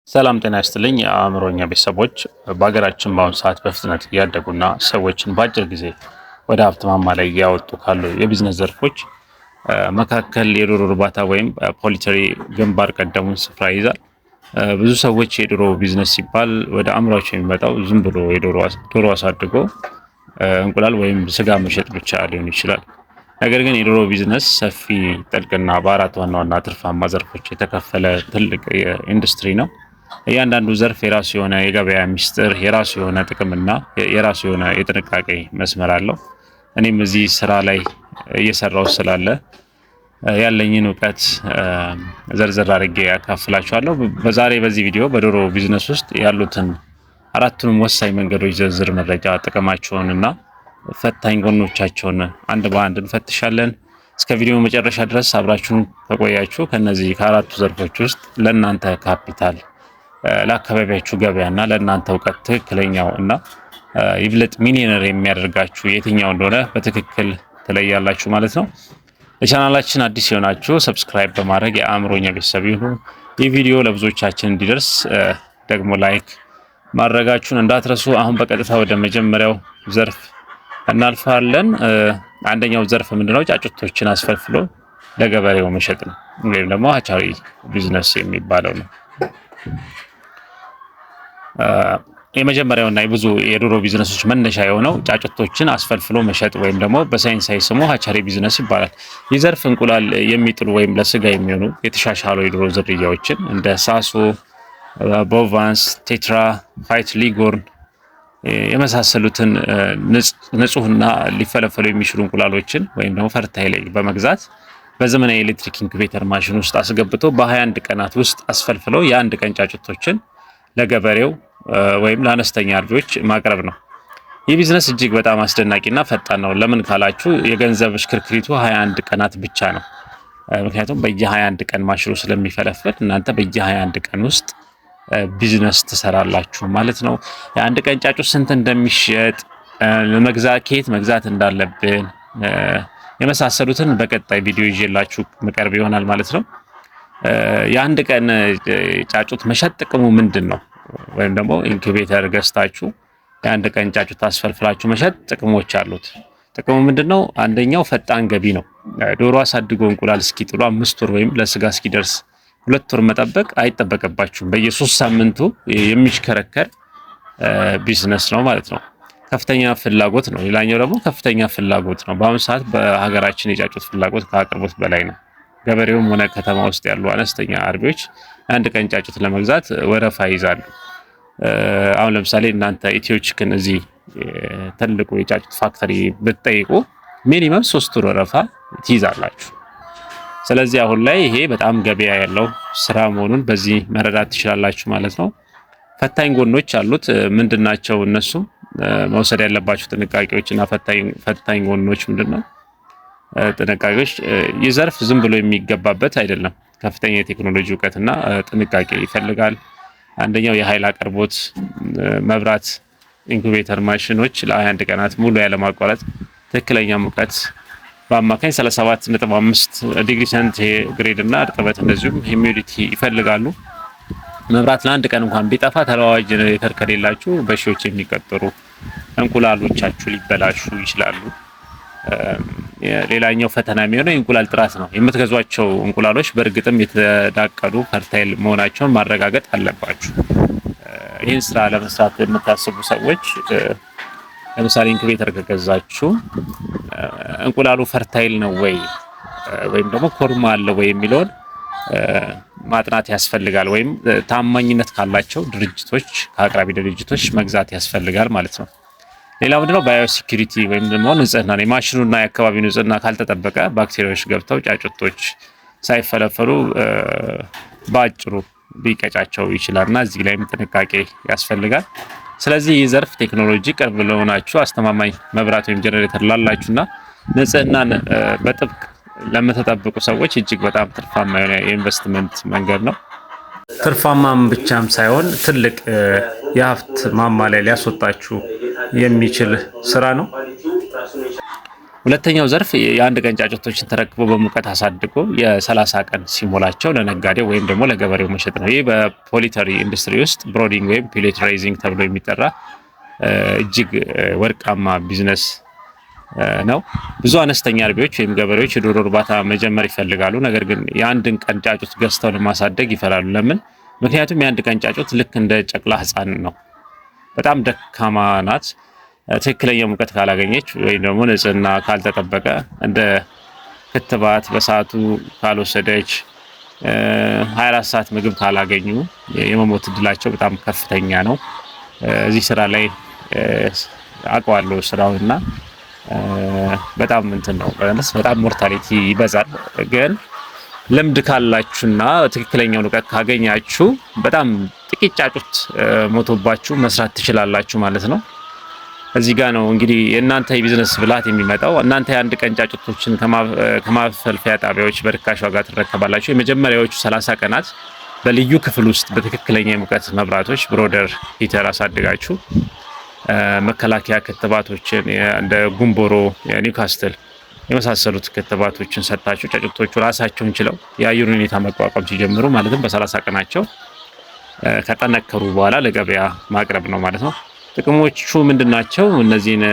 ሰላም ጤና ይስጥልኝ የአእምሮኛ ቤተሰቦች። በሀገራችን በአሁኑ ሰዓት በፍጥነት እያደጉና ሰዎችን በአጭር ጊዜ ወደ ሀብት ማማ ላይ እያወጡ ካሉ የቢዝነስ ዘርፎች መካከል የዶሮ እርባታ ወይም poultry ግንባር ቀደሙን ስፍራ ይይዛል። ብዙ ሰዎች የዶሮ ቢዝነስ ሲባል ወደ አእምሯቸው የሚመጣው ዝም ብሎ ዶሮ አሳድጎ እንቁላል ወይም ስጋ መሸጥ ብቻ ሊሆን ይችላል። ነገር ግን የዶሮ ቢዝነስ ሰፊ፣ ጥልቅና በአራት ዋና ዋና ትርፋማ ዘርፎች የተከፈለ ትልቅ ኢንዱስትሪ ነው። እያንዳንዱ ዘርፍ የራሱ የሆነ የገበያ ሚስጥር፣ የራሱ የሆነ ጥቅምና የራሱ የሆነ የጥንቃቄ መስመር አለው። እኔም እዚህ ስራ ላይ እየሰራው ስላለ ያለኝን እውቀት ዘርዘር አድርጌ ያካፍላችኋለሁ። በዛሬ በዚህ ቪዲዮ በዶሮ ቢዝነስ ውስጥ ያሉትን አራቱንም ወሳኝ መንገዶች ዝርዝር መረጃ፣ ጥቅማቸውንና ፈታኝ ጎኖቻቸውን አንድ በአንድ እንፈትሻለን። እስከ ቪዲዮ መጨረሻ ድረስ አብራችሁን ከቆያችሁ ከነዚህ ከአራቱ ዘርፎች ውስጥ ለእናንተ ካፒታል፣ ለአካባቢያችሁ ገበያና ለእናንተ እውቀት ትክክለኛው እና ይብለጥ ሚሊዮነር የሚያደርጋችሁ የትኛው እንደሆነ በትክክል ትለያላችሁ ማለት ነው። ለቻናላችን አዲስ የሆናችሁ subscribe በማድረግ የአእምሮኛ ቤተሰብ ይሁኑ። ይህ ቪዲዮ ለብዙዎቻችን እንዲደርስ ደግሞ like ማድረጋችሁን እንዳትረሱ። አሁን በቀጥታ ወደ መጀመሪያው ዘርፍ እናልፋለን። አንደኛው ዘርፍ ምንድነው? ጫጩቶችን አስፈልፍሎ ለገበሬው መሸጥ ነው፣ ወይም ደግሞ hatchery business የሚባለው ነው። የመጀመሪያውና የብዙ የዶሮ ቢዝነሶች መነሻ የሆነው ጫጩቶችን አስፈልፍሎ መሸጥ ወይም ደግሞ በሳይንሳዊ ስሙ hatchery business ይባላል። ይህ ዘርፍ እንቁላል የሚጥሉ ወይም ለስጋ የሚሆኑ የተሻሻሉ የዶሮ ዝርያዎችን እንደ ሳሶ፣ ቦቫንስ፣ ቴትራ፣ White Leghorn የመሳሰሉትን ንጹህና ሊፈለፈሉ የሚችሉ እንቁላሎችን ወይም ደግሞ fertile egg በመግዛት በዘመናዊ ኤሌክትሪክ incubator ማሽን ውስጥ አስገብቶ በ21 ቀናት ውስጥ አስፈልፍለው የአንድ ቀን ጫጩቶችን ለገበሬው ወይም ለአነስተኛ አርቢዎች ማቅረብ ነው። ይህ ቢዝነስ እጅግ በጣም አስደናቂና ፈጣን ነው። ለምን ካላችሁ የገንዘብ ሽክርክሪቱ 21 ቀናት ብቻ ነው። ምክንያቱም በየ21 ቀን ማሽኑ ስለሚፈለፍል እናንተ በየ21 ቀን ውስጥ ቢዝነስ ትሰራላችሁ ማለት ነው። የአንድ ቀን ጫጩት ስንት እንደሚሸጥ፣ ለመግዛት ከየት መግዛት እንዳለብን የመሳሰሉትን በቀጣይ ቪዲዮ ይዤላችሁ መቅረብ ይሆናል ማለት ነው። የአንድ ቀን ጫጩት መሸጥ ጥቅሙ ምንድን ነው? ወይም ደግሞ incubator ገዝታችሁ የአንድ ቀን ጫጩት አስፈልፍላችሁ መሸጥ ጥቅሞች አሉት። ጥቅሙ ምንድን ነው? አንደኛው ፈጣን ገቢ ነው። ዶሮ አሳድጎ እንቁላል እስኪጥሉ 5 ወር ወይም ለስጋ እስኪደርስ 2 ወር መጠበቅ አይጠበቅባችሁም። በየ3 ሳምንቱ የሚሽከረከር ቢዝነስ ነው ማለት ነው። ከፍተኛ ፍላጎት ነው። ሌላኛው ደግሞ ከፍተኛ ፍላጎት ነው። በአሁኑ ሰዓት በሀገራችን የጫጩት ፍላጎት ከአቅርቦት በላይ ነው። ገበሬውም ሆነ ከተማ ውስጥ ያሉ አነስተኛ አርቢዎች አንድ ቀን ጫጩት ለመግዛት ወረፋ ይይዛሉ። አሁን ለምሳሌ እናንተ ኢትዮ ቺክን እዚህ ትልቁ የጫጩት factory ብትጠይቁ minimum 3 ወር ወረፋ ትይዛላችሁ። ስለዚህ አሁን ላይ ይሄ በጣም ገበያ ያለው ስራ መሆኑን በዚህ መረዳት ትችላላችሁ ማለት ነው። ፈታኝ ጎኖች አሉት። ምንድናቸው እነሱም? መውሰድ ያለባችሁ ጥንቃቄዎች እና ፈታኝ ጎኖች ምንድን ነው? ጥንቃቄዎች፣ ይህ ዘርፍ ዝም ብሎ የሚገባበት አይደለም። ከፍተኛ የቴክኖሎጂ እውቀትና ጥንቃቄ ይፈልጋል። አንደኛው የኃይል አቅርቦት፣ መብራት፣ incubator ማሽኖች ለ21 ቀናት ሙሉ ያለማቋረጥ ትክክለኛ ሙቀት በአማካኝ 37.5 ዲግሪ ሴንቲግሬድ እና እርጥበት እንደዚሁም humidity ይፈልጋሉ። መብራት ለአንድ ቀን እንኳን ቢጠፋ ተለዋዋጭ ጄኔሬተር ከሌላችሁ በሺዎች የሚቆጠሩ እንቁላሎቻችሁ ሊበላሹ ይችላሉ። ሌላኛው ፈተና የሚሆነው የእንቁላል ጥራት ነው። የምትገዟቸው እንቁላሎች በእርግጥም የተዳቀሉ fertile መሆናቸውን ማረጋገጥ አለባችሁ። ይህን ስራ ለመስራት የምታስቡ ሰዎች ለምሳሌ incubator ከገዛችሁ እንቁላሉ fertile ነው ወይ ወይም ደግሞ ኮርማ አለ ወይ የሚለውን ማጥናት ያስፈልጋል። ወይም ታማኝነት ካላቸው ድርጅቶች፣ ከአቅራቢ ድርጅቶች መግዛት ያስፈልጋል ማለት ነው። ሌላው ምንድነው? Biosecurity ወይም ደግሞ ንጽህና ነው። የማሽኑና የአካባቢው ንጽህና ካልተጠበቀ ባክቴሪያዎች ገብተው ጫጩቶች ሳይፈለፈሉ በአጭሩ ሊቀጫቸው ይችላል እና እዚህ ላይም ጥንቃቄ ያስፈልጋል። ስለዚህ ይህ ዘርፍ ቴክኖሎጂ ቅርብ ለሆናችሁ፣ አስተማማኝ መብራት ወይም ጀነሬተር ላላችሁና ንጽህናን በጥብቅ ለምትጠብቁ ሰዎች እጅግ በጣም ትርፋማ የሆነ የኢንቨስትመንት መንገድ ነው። ትርፋማም ብቻም ሳይሆን ትልቅ የሀብት ማማ ላይ ሊያስወጣችሁ የሚችል ስራ ነው። ሁለተኛው ዘርፍ የአንድ ቀን ጫጩቶችን ተረክቦ በሙቀት አሳድጎ የ30 ቀን ሲሞላቸው ለነጋዴው ወይም ደግሞ ለገበሬው መሸጥ ነው። ይህ በ poultry industry ውስጥ brooding ወይም pellet raising ተብሎ የሚጠራ እጅግ ወርቃማ ቢዝነስ ነው። ብዙ አነስተኛ አርቢዎች ወይም ገበሬዎች የዶሮ እርባታ መጀመር ይፈልጋሉ። ነገር ግን የአንድን ቀን ጫጩት ገዝተው ለማሳደግ ይፈራሉ። ለምን? ምክንያቱም የአንድ ቀን ጫጩት ልክ እንደ ጨቅላ ሕፃን ነው። በጣም ደካማ ናት። ትክክለኛ ሙቀት ካላገኘች ወይም ደግሞ ንጽህና ካልተጠበቀ፣ እንደ ክትባት በሰዓቱ ካልወሰደች፣ 24 ሰዓት ምግብ ካላገኙ የመሞት እድላቸው በጣም ከፍተኛ ነው። እዚህ ስራ ላይ አውቀዋለሁ ስራውን እና በጣም እንትን ነው፣ በጣም mortality ይበዛል። ግን ልምድ ካላችሁና ትክክለኛውን እውቀት ካገኛችሁ በጣም ጥቂት ጫጩት ሞቶባችሁ መስራት ትችላላችሁ ማለት ነው። እዚህ ጋር ነው እንግዲህ የእናንተ የቢዝነስ ብልሃት የሚመጣው። እናንተ የአንድ ቀን ጫጩቶችን ከማፈልፈያ ጣቢያዎች በርካሽ ዋጋ ትረከባላችሁ። የመጀመሪያዎቹ 30 ቀናት በልዩ ክፍል ውስጥ በትክክለኛ የሙቀት መብራቶች brooder heater አሳድጋችሁ መከላከያ ክትባቶችን እንደ ጉምቦሮ፣ ኒውካስትል የመሳሰሉት ክትባቶችን ሰጥታችሁ ጫጩቶቹ ራሳቸውን ችለው የአየር ሁኔታ መቋቋም ሲጀምሩ፣ ማለትም በ30 ቀናቸው ከጠነከሩ በኋላ ለገበያ ማቅረብ ነው ማለት ነው። ጥቅሞቹ ምንድን ናቸው? እነዚህን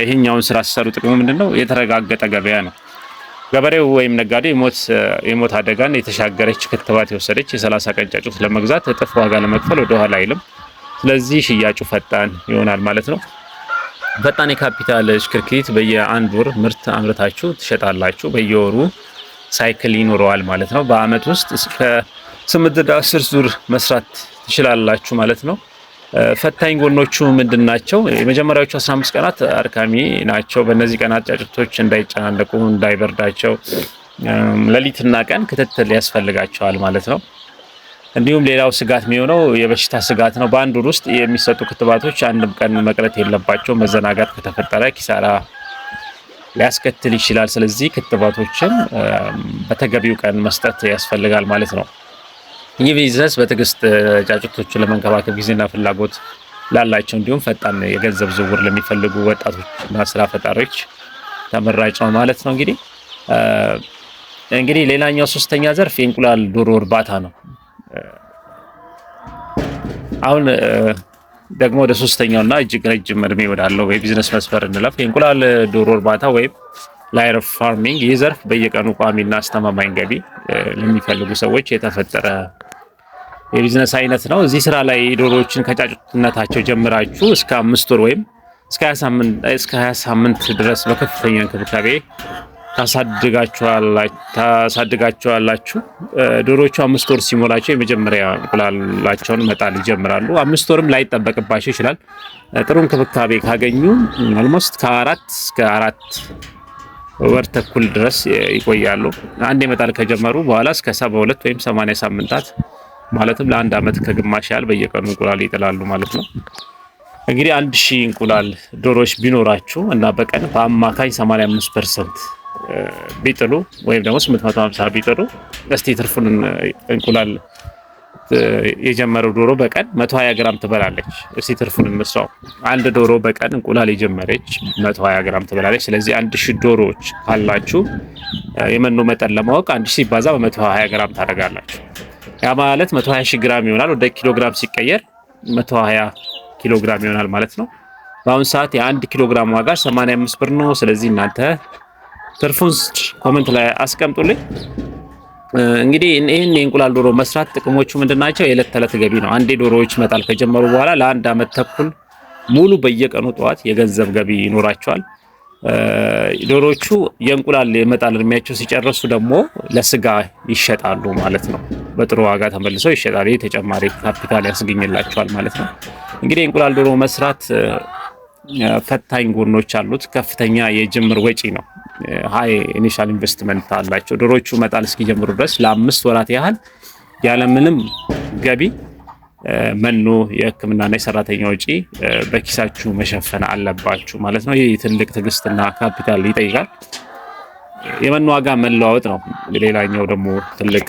ይሄኛውን ስራ ሲሰሩ ጥቅሙ ምንድን ነው? የተረጋገጠ ገበያ ነው። ገበሬው ወይም ነጋዴ የሞት አደጋን የተሻገረች፣ ክትባት የወሰደች የ30 ቀን ጫጩት ለመግዛት እጥፍ ዋጋ ለመክፈል ወደ ኋላ አይልም። ስለዚህ ሽያጩ ፈጣን ይሆናል ማለት ነው። ፈጣን የካፒታል ሽክርክሪት፣ በየአንድ ወር ምርት አምርታችሁ ትሸጣላችሁ። በየወሩ cycle ይኖረዋል ማለት ነው። በአመት ውስጥ እስከ 8 10 ዙር መስራት ትችላላችሁ ማለት ነው። ፈታኝ ጎኖቹ ምንድን ናቸው? የመጀመሪያዎቹ 15 ቀናት አድካሚ ናቸው። በእነዚህ ቀናት ጫጩቶች እንዳይጨናነቁ፣ እንዳይበርዳቸው ሌሊትና ቀን ክትትል ያስፈልጋቸዋል ማለት ነው። እንዲሁም ሌላው ስጋት የሚሆነው የበሽታ ስጋት ነው። በአንድ ወር ውስጥ የሚሰጡ ክትባቶች አንድም ቀን መቅረት የለባቸውም። መዘናጋት ከተፈጠረ ኪሳራ ሊያስከትል ይችላል። ስለዚህ ክትባቶችን በተገቢው ቀን መስጠት ያስፈልጋል ማለት ነው። ይህ ቢዝነስ በትዕግስት ጫጩቶችን ለመንከባከብ ጊዜና ፍላጎት ላላቸው እንዲሁም ፈጣን የገንዘብ ዝውውር ለሚፈልጉ ወጣቶችና ስራ ፈጣሪዎች ተመራጭ ነው ማለት ነው። እንግዲህ ሌላኛው ሶስተኛ ዘርፍ የእንቁላል ዶሮ እርባታ ነው። አሁን ደግሞ ወደ ሶስተኛውና እጅግ ረጅም እድሜ ወዳለው የቢዝነስ መስመር እንለፍ። የእንቁላል ዶሮ እርባታ ወይም layer farming። ይህ ዘርፍ በየቀኑ ቋሚና አስተማማኝ ገቢ ለሚፈልጉ ሰዎች የተፈጠረ የቢዝነስ አይነት ነው። እዚህ ስራ ላይ ዶሮዎችን ከጫጩትነታቸው ጀምራችሁ እስከ 5 ወር ወይም እስከ 20 ሳምንት ድረስ በከፍተኛ እንክብካቤ ታሳድጋቸዋላችሁ። ዶሮዎቹ 5 ወር ሲሞላቸው የመጀመሪያ እንቁላላቸውን መጣል ይጀምራሉ። 5 ወርም ላይጠበቅባቸው ይችላል። ጥሩ እንክብካቤ ካገኙ almost ከ4 እስከ 4 ወር ተኩል ድረስ ይቆያሉ። አንዴ መጣል ከጀመሩ በኋላ እስከ 72 ወይም 80 ሳምንታት፣ ማለትም ለአንድ ዓመት ከግማሽ ያህል በየቀኑ እንቁላል ይጥላሉ ማለት ነው። እንግዲህ 1000 እንቁላል ዶሮዎች ቢኖራችሁ እና በቀን በአማካኝ 85% ቢጥሉ ወይም ደግሞ 850 ቢጥሉ፣ እስቲ ትርፉን እንቁላል የጀመረው ዶሮ በቀን 120 ግራም ትበላለች። እስቲ ትርፉን እንስራው። አንድ ዶሮ በቀን እንቁላል የጀመረች 120 ግራም ትበላለች። ስለዚህ 1000 ዶሮዎች ካላችሁ የመኖ መጠን ለማወቅ 1000 ሲባዛ በ120 ግራም ታደርጋላችሁ። ያ ማለት 120 ሺህ ግራም ይሆናል። ወደ ኪሎ ግራም ሲቀየር 120 ኪሎ ግራም ይሆናል ማለት ነው። በአሁኑ ሰዓት የ1 ኪሎ ግራም ዋጋ 85 ብር ነው። ስለዚህ እናንተ ትርፉን comment ላይ አስቀምጡልኝ። እንግዲህ ይህን የእንቁላል ዶሮ መስራት ጥቅሞቹ ምንድን ናቸው? የዕለት ተዕለት ገቢ ነው። አንዴ ዶሮዎች መጣል ከጀመሩ በኋላ ለአንድ ዓመት ተኩል ሙሉ በየቀኑ ጠዋት የገንዘብ ገቢ ይኖራቸዋል። ዶሮዎቹ የእንቁላል የመጣል እድሜያቸው ሲጨርሱ ደግሞ ለስጋ ይሸጣሉ ማለት ነው። በጥሩ ዋጋ ተመልሰው ይሸጣሉ። ይህ ተጨማሪ ካፒታል ያስገኝላቸዋል ማለት ነው። እንግዲህ የእንቁላል ዶሮ መስራት ፈታኝ ጎኖች አሉት። ከፍተኛ የጅምር ወጪ ነው። High initial investment አላቸው። ዶሮዎቹ መጣል እስኪጀምሩ ድረስ ለ5 ወራት ያህል ያለምንም ገቢ መኖ፣ የሕክምናና የሰራተኛ ወጪ በኪሳችሁ መሸፈን አለባችሁ ማለት ነው። ይህ ትልቅ ትዕግስትና ካፒታል ይጠይቃል። የመኖ ዋጋ መለዋወጥ ነው። ሌላኛው ደግሞ ትልቅ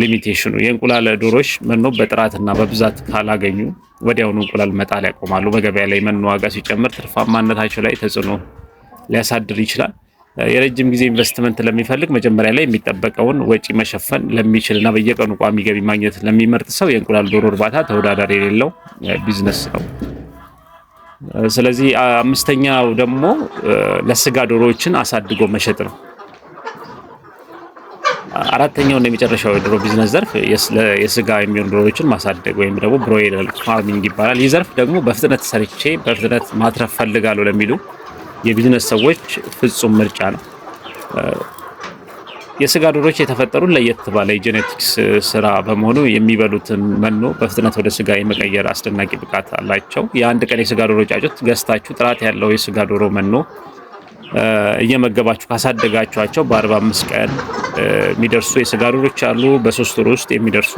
limitation ኑ የእንቁላል ዶሮች መኖ በጥራትና በብዛት ካላገኙ ወዲያውኑ እንቁላል መጣል ያቆማሉ። በገበያ ላይ መኖ ዋጋ ሲጨምር ትርፋማነታቸው ላይ ተጽዕኖ ሊያሳድር ይችላል። የረጅም ጊዜ ኢንቨስትመንት ለሚፈልግ፣ መጀመሪያ ላይ የሚጠበቀውን ወጪ መሸፈን ለሚችል እና በየቀኑ ቋሚ ገቢ ማግኘት ለሚመርጥ ሰው የእንቁላል ዶሮ እርባታ ተወዳዳሪ የሌለው ቢዝነስ ነው። ስለዚህ አምስተኛው ደግሞ ለስጋ ዶሮዎችን አሳድጎ መሸጥ ነው። አራተኛው እና የመጨረሻው የዶሮ ቢዝነስ ዘርፍ የስጋ የሚሆኑ ዶሮዎችን ማሳደግ ወይም ደግሞ broiler farming ይባላል። ይህ ዘርፍ ደግሞ በፍጥነት ሰርቼ በፍጥነት ማትረፍ ፈልጋለሁ ለሚሉ የቢዝነስ ሰዎች ፍጹም ምርጫ ነው። የስጋ ዶሮዎች የተፈጠሩ ለየት ባለ የ genetics ስራ በመሆኑ የሚበሉትን መኖ በፍጥነት ወደ ስጋ የመቀየር አስደናቂ ብቃት አላቸው። የአንድ ቀን የስጋ ዶሮ ጫጩት ገዝታችሁ ጥራት ያለው የስጋ ዶሮ መኖ እየመገባችሁ ካሳደጋችኋቸው በ45 ቀን የሚደርሱ የስጋ ዶሮች አሉ። በ3 ወር ውስጥ የሚደርሱ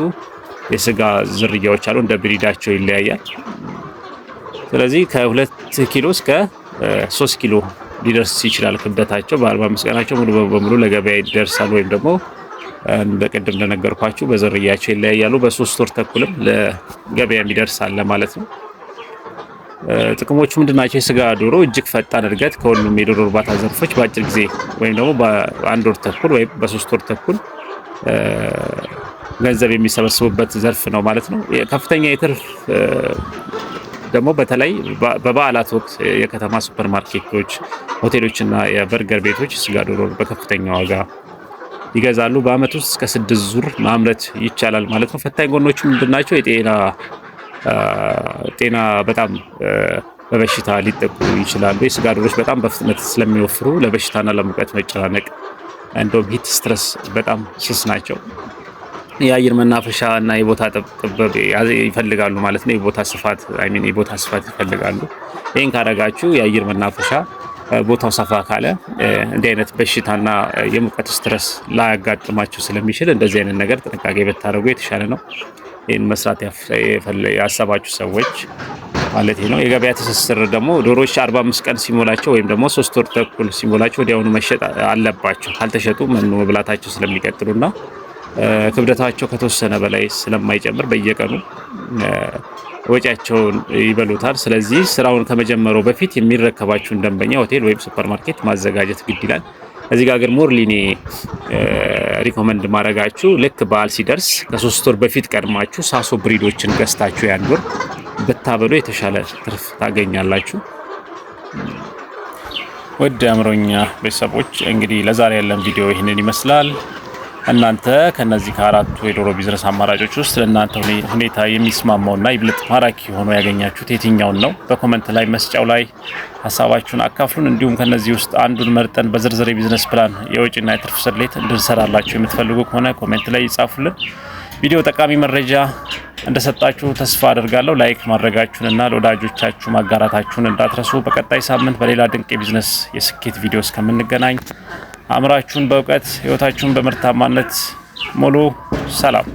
የስጋ ዝርያዎች አሉ። እንደ breed ኣቸው ይለያያል። ስለዚህ ከ2 ኪሎ እስከ 3 ኪሎ ሊደርስ ይችላል ክብደታቸው። በ45 ቀናቸው ሙሉ በሙሉ ለገበያ ይደርሳል። ወይም ደግሞ በቅድም እንደነገርኳችሁ በዝርያቸው ይለያያሉ። በ3 ወር ተኩልም ለገበያ የሚደርስ አለ ማለት ነው። ጥቅሞቹ ምንድን ናቸው? የስጋ ዶሮ እጅግ ፈጣን እድገት፣ ከሁሉም የዶሮ እርባታ ዘርፎች በአጭር ጊዜ ወይም ደግሞ በአንድ ወር ተኩል ወይም በ3 ወር ተኩል ገንዘብ የሚሰበስቡበት ዘርፍ ነው ማለት ነው። ከፍተኛ የትርፍ ደግሞ በተለይ በበዓላት ወቅት የከተማ ሱፐር ማርኬቶች፣ ሆቴሎች እና የበርገር ቤቶች ስጋ ዶሮ በከፍተኛ ዋጋ ይገዛሉ። በአመት ውስጥ እስከ ስድስት ዙር ማምረት ይቻላል ማለት ነው። ፈታኝ ጎኖቹ ምንድን ናቸው? የጤና ጤና በጣም በበሽታ ሊጠቁ ይችላሉ። የስጋ ዶሮች በጣም በፍጥነት ስለሚወፍሩ ለበሽታና ለሙቀት መጨናነቅ እንደውም heat stress በጣም ስስ ናቸው። የአየር መናፈሻ እና የቦታ ጥበብ ይፈልጋሉ ማለት ነው። የቦታ ስፋት፣ I mean፣ የቦታ ስፋት ይፈልጋሉ። ይህን ካደረጋችሁ፣ የአየር መናፈሻ ቦታው ሰፋ ካለ እንዲህ አይነት በሽታና የሙቀት stress ላያጋጥማችሁ ስለሚችል እንደዚህ አይነት ነገር ጥንቃቄ ብታደርጉ የተሻለ ነው። ይህን መስራት ያሰባችሁ ሰዎች ማለት ነው። የገበያ ትስስር ደግሞ ዶሮዎች 45 ቀን ሲሞላቸው ወይም ደግሞ 3 ወር ተኩል ሲሞላቸው ወዲያውኑ መሸጥ አለባቸው። ካልተሸጡ መኖ መብላታቸው ስለሚቀጥሉና ክብደታቸው ከተወሰነ በላይ ስለማይጨምር በየቀኑ ወጪያቸውን ይበሉታል። ስለዚህ ስራውን ከመጀመሩ በፊት የሚረከባችሁን ደንበኛ ሆቴል ወይም ሱፐር ማርኬት ማዘጋጀት ግድ ይላል። እዚህ ጋር ግን more እኔ recommend ማደርጋችሁ ልክ በዓል ሲደርስ ከ3 ወር በፊት ቀድማችሁ ሳሶ breed ኦችን ገዝታችሁ የአንድ ወር ብታበሉ የተሻለ ትርፍ ታገኛላችሁ። ውድ አእምሮኛ ቤተሰቦች፣ እንግዲህ ለዛሬ ያለን ቪዲዮ ይህንን ይመስላል። እናንተ ከነዚህ ከአራቱ የዶሮ ቢዝነስ አማራጮች ውስጥ ለእናንተ ሁኔታ የሚስማማውና ይብለጥ ማራኪ ሆኖ ያገኛችሁት የትኛውን ነው? በ comment ላይ መስጫው ላይ ሀሳባችሁን አካፍሉን። እንዲሁም ከነዚህ ውስጥ አንዱን መርጠን በዝርዝር የ business plan፣ የወጪና የትርፍ ስሌት እንድንሰራላችሁ የምትፈልጉ ከሆነ comment ላይ ይጻፉልን። ቪዲዮ ጠቃሚ መረጃ እንደሰጣችሁ ተስፋ አደርጋለሁ። Like ማድረጋችሁንና ለወዳጆቻችሁ ማጋራታችሁን እንዳትረሱ። በቀጣይ ሳምንት በሌላ ድንቅ የቢዝነስ የስኬት ቪዲዮ እስከምንገናኝ አእምሯችሁን በእውቀት፣ ህይወታችሁን በምርታማነት ሙሉ። ሰላም።